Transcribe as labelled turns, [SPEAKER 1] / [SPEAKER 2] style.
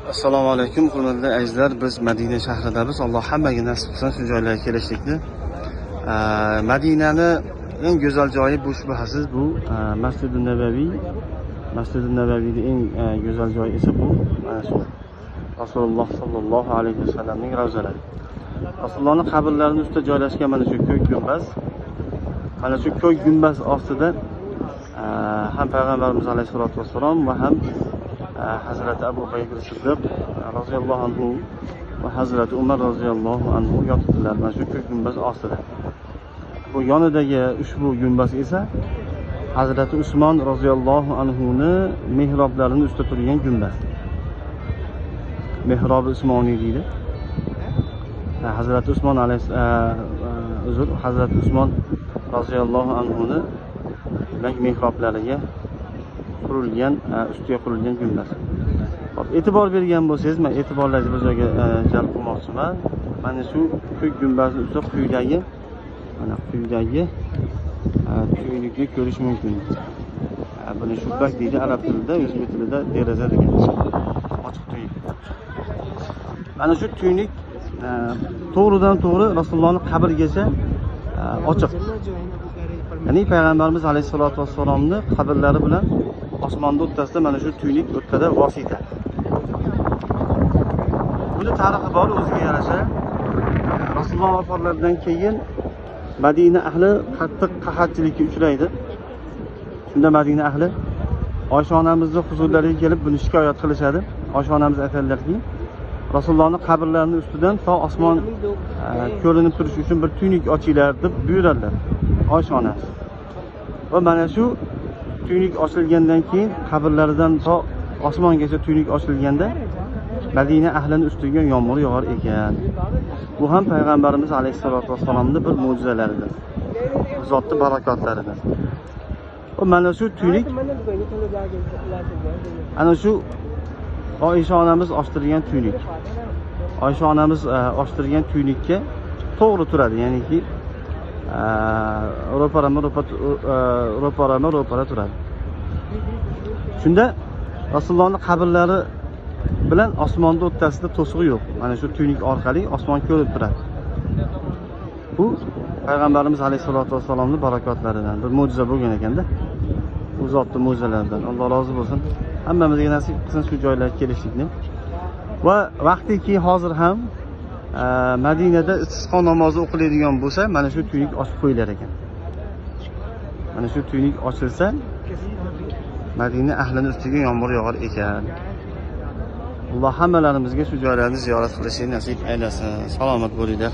[SPEAKER 1] Assalomu alaykum hurmatli azizlar, biz Madina shahridamiz. Alloh hammaga nasib qilsin shu joylarga kelishlikni. Madinani eng go'zal joyi bu shubhasiz bu Masjidi Nabaviy. Masjidi Nabaviyning eng go'zal joyi esa bu mana shu Rasululloh sallallohu alayhi vasallamning ravzalari. Rasulullohning qabrlarining ustida joylashgan mana shu ko'k gumbaz. Mana shu ko'k gumbaz ostida ham payg'ambarimiz alayhisolatu vassalom va ham Hazrati Abu Bakr Siddiq roziyallohu anhu va Hazrati Umar roziyallohu anhu yotibdilar mana shu ko'k gumbaz ostida. Bu yonidagi ushbu gumbaz esa Hazrati Usmon roziyallohu anhuni mehroblarining ustida turgan gumbaz. Mehrobi Usmoniy deydi. Hazrati Usmon uzr, Hazrati Usmon roziyallohu anhuni demak mehroblariga qurilgan, ustiga qurilgan gumbaz. Hop, e'tibor bergan bo'lsangiz, men e'tiborlaringizni bu joyga jalb qilmoqchiman. Mana shu ko'k gumbazni ustida quyidagi, mana quyidagi tuynikni ko'rish mumkin. Buni shubbak deydi arab tilida, o'zbek tilida deraza degan. Ochiq tuynik. Mana shu tuynik to'g'ridan to'g'ri Rasulullohning qabrigacha ochiq. Ya'ni payg'ambarimiz alayhisolatu vassalomning qabrlari bilan osmonda o'rtasida mana shu tuynik o'rtada vosita. Buni tarixi bor o'ziga yarasha. Rasululloh vafotlaridan keyin Madina ahli qattiq qahatchilikka uchraydi. Shunda Madina ahli Oysha onamizni huzurlariga kelib buni shikoyat qilishadi. Oysha onamiz aytadilarki, Rasulullohning qabrlarining ustidan to osmon ko'rinib turishi uchun bir tuynik ochinglar deb buyuradilar Oysha onamiz. Va mana shu tuynik ochilgandan keyin qabrlaridan to osmongacha tuynik ochilganda Madina ahlining ustiga yomg'ir yog'ar ekan. Bu ham payg'ambarimiz alayhisolatu vassalomning bir mo'jizalaridir. Zotning barakotlaridir. Va mana shu tuynik ana shu Oysha onamiz ochtirgan tuynik. Oysha onamiz ochtirgan tuynikka to'g'ri turadi, ya'niki ro'parama ro'para turadi. Shunda Rasulullohning qabrlari bilan osmonda o'rtasida to'siq yo'q. Mana shu tuynik orqali osmon ko'rinib turadi. Bu payg'ambarimiz alayhisolatu vassalomning barakotlaridan bir mo'jiza bo'lgan ekanda. U zotning mo'jizalaridan. Alloh rozi bo'lsin. Hammamizga nasib qilsin shu joylarga kelishlikni. Va vaqtiki hozir ham Madinada istisqo namozi o'qiladigan bo'lsa, mana shu tuynik ochib qo'yilar ekan. Mana shu tuynik ochilsa, Madina ahlining ustiga yomg'ir yog'ar ekan. Alloh hammalarimizga shu joylarni ziyorat qilishni nasib aylasin. Salomat bo'linglar.